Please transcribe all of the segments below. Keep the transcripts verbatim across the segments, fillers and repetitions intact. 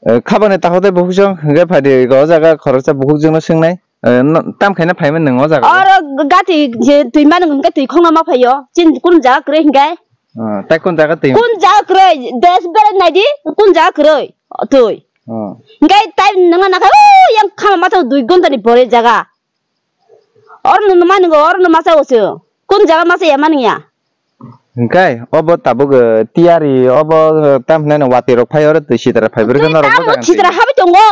Eh, khabani takhuk tei bukhuk song hwnkhe phaidi o jaga khoroksa bukhuk jwngno swngnai. Eh, no, tam khaina phaimani nwng o jaga? Oro gati je twi mani hwnkhe twi khongno ma phaio. Chini kun jaga kwrwi hwnkhe? Ah, tai kun jaga twi? Kun jaga kwrwi? Des berai naidi, kun jaga kwrwi? Twi. Ah. Hwnkhe tai nwngno nakha, o yang khama mathang dui gonta ni pore jaga. Oro no mani go, oro no masa o se. Kun jaga masa ya mani ya? Hwnkhe obo tabuk, eh, tiyari, obo, eh, tam hinai no watwi rok phai oro twi sitra phai bwrwkhe norok tam bo o jaga sitra twi habai tongo.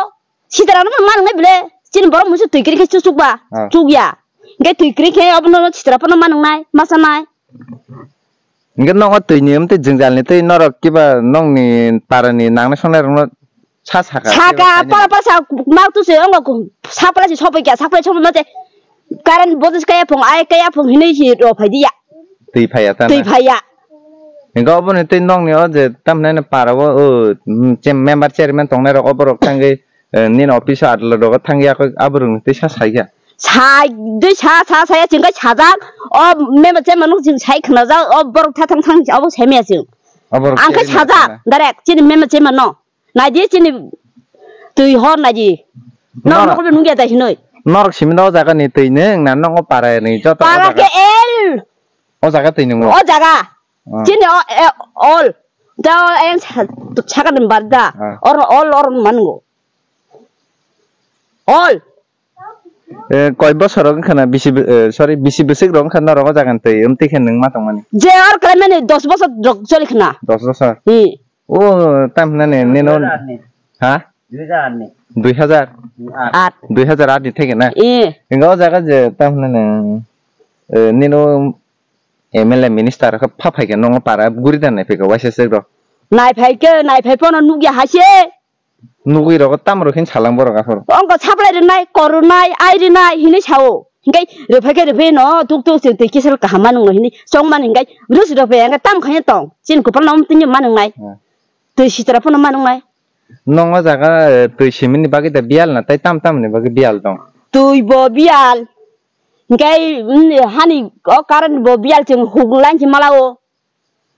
Sitra no mani nai bile. Chini borok musu twi kri khe chusuk ba. Ah. Chuk ya. Hwnkhe twi kri khe obo no sitra phano mani nai, masa nai. Hwnkhe nogo twi ni, amtwi jwngjal ni twi norok kiba nokni para ni nangnai songnai rok no sa saka, saka, kiba para para sa mak tu se ongo ku, sa pala si sopai kya, sa pala sopai mate. Current bodo kaya phung, ai kaya phung hinui si ro phai diya. Twi phaiya ta na? Twi phaiya. Hingke obo ni twi nokni o je tamni para o, o, mm, che member chairman tongnai rok obo rok thangwi, eh, nini office o adlo rogo thangya koi abo rok ni twi sa saikha. Sai, dui sa, sa, saya chingkai sajak, o member chairman nuk ching sai khna jak, o borok tha thang thang abo sai maya ching. Obo rok ang khai chairman sajak, khna. Direct chini member chairman no. Naidi chini twi hor naidi. Norok, norok nukya da hinoi. Norok simi no jaga ni twi nung na nongo para ni joto para o jaga. Ke el. O jaga twi nungo. O jaga. Ah. Chini o, e, all. Da en sa-, saka ni barda. Ah. Or all or mango. All. Eh, koi bosor rok wngkha na bisi, eh, sorry, bisi bwswk rok wngkha norok o jaga ni twi, amtwi khe nwng ma tongmani? Je or kalaimani dos bosor rok choli khna. Dos bosor? Hmm. O, tam hinani, nino. Dui hajar aat ni. Ha? Dui hajar aat ni. Dui hajar? Hmm, aat. Aat. Dui hajar aat ni theke na? Eh. Hinga o jaga je, tam hinani, eh, nino M L A minister khe pha phaikhe nongo para guri da nai phaikhe waisa se rok. Nai phaikhe, nai phai pono nukya haise. Nugwi rogo tamo rok hin salang borok aphuru. Ongko saplai rwnai, kor rwnai, ai rwnai hinui sao. Hinkai rwphai khe rwphai no tuk tuk chwng twi kisel kaham ma nungno hinui chong mani hinkai rus rwphai hinkai tam khaino tong. Chini kupal no tini ma nungnai. Hmm. Twi sitra phano ma nungnai. Nong o jaga, eh, twi simini bagwi da biyal na tai tam tam ni bagwi biyal tong. Twi bo biyal. Hinkai, mm, hani o current bo biyal chwng huk line si malao.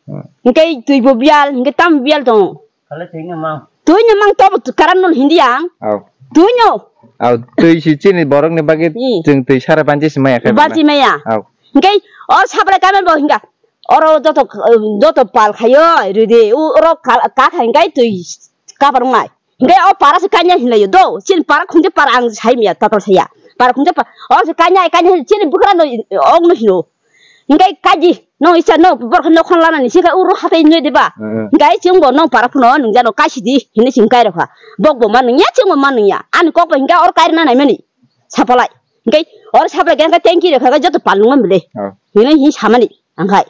Hmm. Hingke twi bo biyal, hingke tam biyal tong. Kale twi no mang. Twi no mang to bo karan non hindi ang. Au. Twi no. Au, twi si chini borok ni bagwi. Hmm. Chwng twi sara banchi si maya khe. Banchi maya. Au. Hingke o sabre kamen bo hinga. Oro joto, joto pal khayo, ridi, u, oro ka, ka kha hingke twi kabar ngai. Hingke o para se kanya hinlayo do, chini para khungje para ang sai miya, tatal saya. Para khungje pa, o se kanya, kanya chini bukra no, ong no hino. Hingke kaji, no isa no, borok no khon lana ni, sika uru hatai nyo deba. Hmm. Hingke chini bo no para khuno, nung jano kasi di, hini sing kai rokha. Bok bo manung ya, chini bo manung ya. Ani kok bo hingke or kai na nai mani. Sapalai. Hingke or sapalai hingke tengki rokha, joto palung am bile. Oh. Hini hi samani, angkai.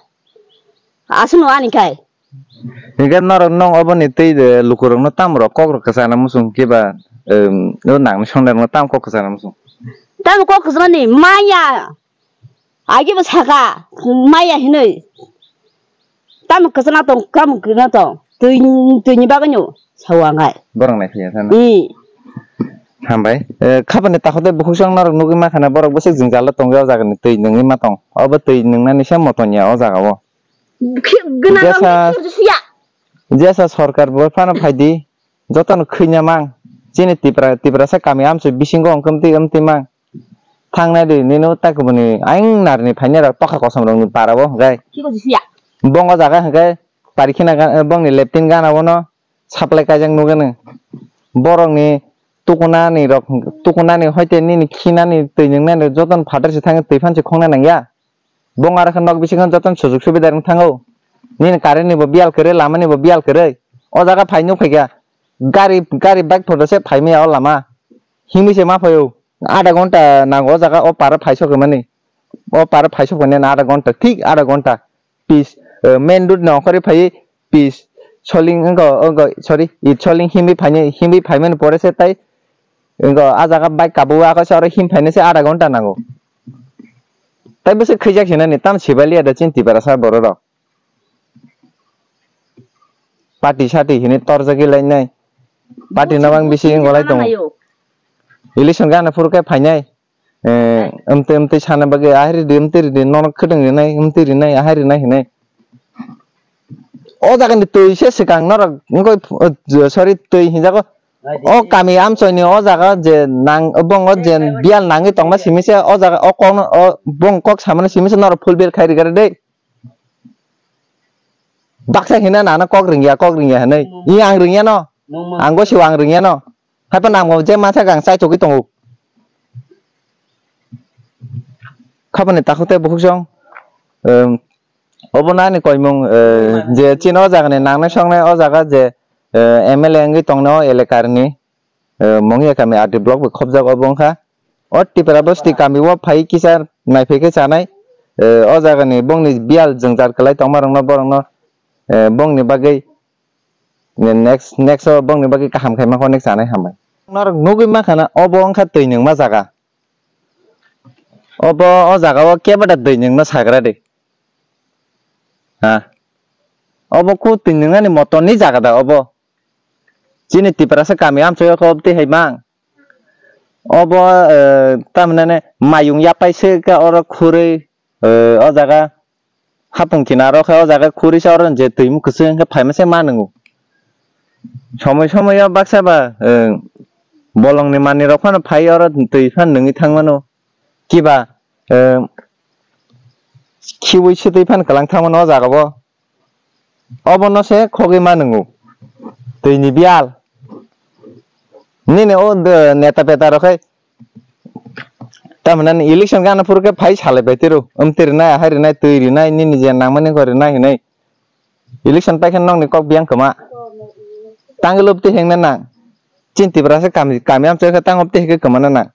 Aswk no ani kai. Hingke norok nong oboni twi de lukurokno tamo rok kokrok kwchana muchung kiba, em, o nangni songdar no tamo kok kwchana muchung? Tamo kok kwchana ni maya. Agi bo saka maya hinui. Tamo kwchana tong, tamo kwchana tong. Twi, twini bagwi no sawa ngai. Borok nai phiya sana. I. Hambai. Eh, khabani takhuk tei bukhuk song norok nugwi mankha na borok bwswk jwngjal o tongwi o jaga ni twi nungwi ma tong. Obo twi nungnani se moton ya o jaga o. Gwnang jesa, rok ni suya. Jesa sorkar bo phano phaidi, jotono khwina mang. Chini Tipra, Tiprasa kami amchoi bisingo wngkhe amtwi, amtwi mang. Thangnai di, nini o takubuni ayang narni phainai rok tokha kosom rokni para o hwnkhe. Kiko jisuya. Bongo jaga hwnkhe parikhina ga-, bongni leptin gana bono supply kaijak nukgano. Borokni tukunani rok, tukunani hoite nini khinani twi nungnani jotono phatar se thangwi twi phan se khongnai nangya. Bong aro khe nok bisingo jotono sujuk subida rwng thango. Nini current ni bo biyal kwrwi, lama ni bo biyal kwrwi. O jaga phai nuk phaikha. Gari, gari bike photo se phai maya o lama. Himwi se ma phaio. Adha ghonta nango o jaga o paro phai sok mani. O paro phai sok mani adha ghonta, thik adha ghonta. Pis, eh, main road ni ongkhorwi phai pis soling wngkha, wngkha, sorry, i soling himwi phainai, himwi phaimani pore se tai wngkha, ah jaga bike kabui o, ah kaisa oro him phainai se adha ghonta nango. Tai bwswk khwijak hinani, tam sibaliya da chini Tiprasa borok rok. Party sati hinwi torjagwi lainai. Party no bang bisi wngwi lai tongo. Election gana phuru khe phainai. Eh, amtwi, amtwi sana bagwi, ahai ridi, amtwi ridi, nono khwdwng rinai, amtwi rinai, ahai rinai hinwi. O jaga ni twi se swkang norok, wngkha, sorry, twi hinjago, O kami amchoi ni o jaga je nang, bong o je bial nangwi tongma simi se o jaga o kok no, o bong kok samani simi se norok full bill khai rigare de. Baksa hina nana kok ringya, kok ringya hinwi. I ang ringya no. Ang go siwa ang ringya no. Haipa nang bo je masa gang chai chogwi tongo. Khapani takhuk tei bukhuk song. Em, obo nani koimung, eh, je chini o jaga ni nangnai songnai o jaga je, eh, M L A wngwi tongnai o elekar ni, eh, Mongya kami R D block bai khobjak obo wngkha. O Tipra bosti kami o phai kisa naiphai khe chanai, eh, o jaga ni bongni biyal jwngjal kwlai tongma rokno borokno, eh, bongni bagwi next, next o bongni bagwi kaham khaima hwnwi chanai hambai. Norok nugwi mankha na obo wngkha twi nungma jaga. Obo o jaga o kebada twi nungno sagra de. Ha. Obo ku twi nungnani motor ni jaga da obo. Chini Tiprasa kami amchoi o khe obo twi hai mang. Obo, eh, tamhinani mayung yapai se khe oro khurui, eh, o jaga hapung kinaro khe o jaga khurui se oro je twi kwchwng khe phaima se ma nwngo. Somoi somoi o baksa ba, eh, bolongni manwi rok phano phai oro twi phan nungwi thang mano. Kiba, eh, khiui swtwi phan kwlang thang mano o jaga bo. Obono se khogwi ma nwngo. Twi ni biyal. Nini o de-, neta peta rok khai. Tamhinani election gana phuru khe phai salai bai tiro. Amtwi rinai, ahai rinai, twi rinai, nini je nangmani kho rinai hinai. Election pai khe nokni kok biyang kwma. Tangwi lobtwi hengna nang. Chini Tiprasa kami, kami amchoi khe tang obtwi hengkhe kwmana nang.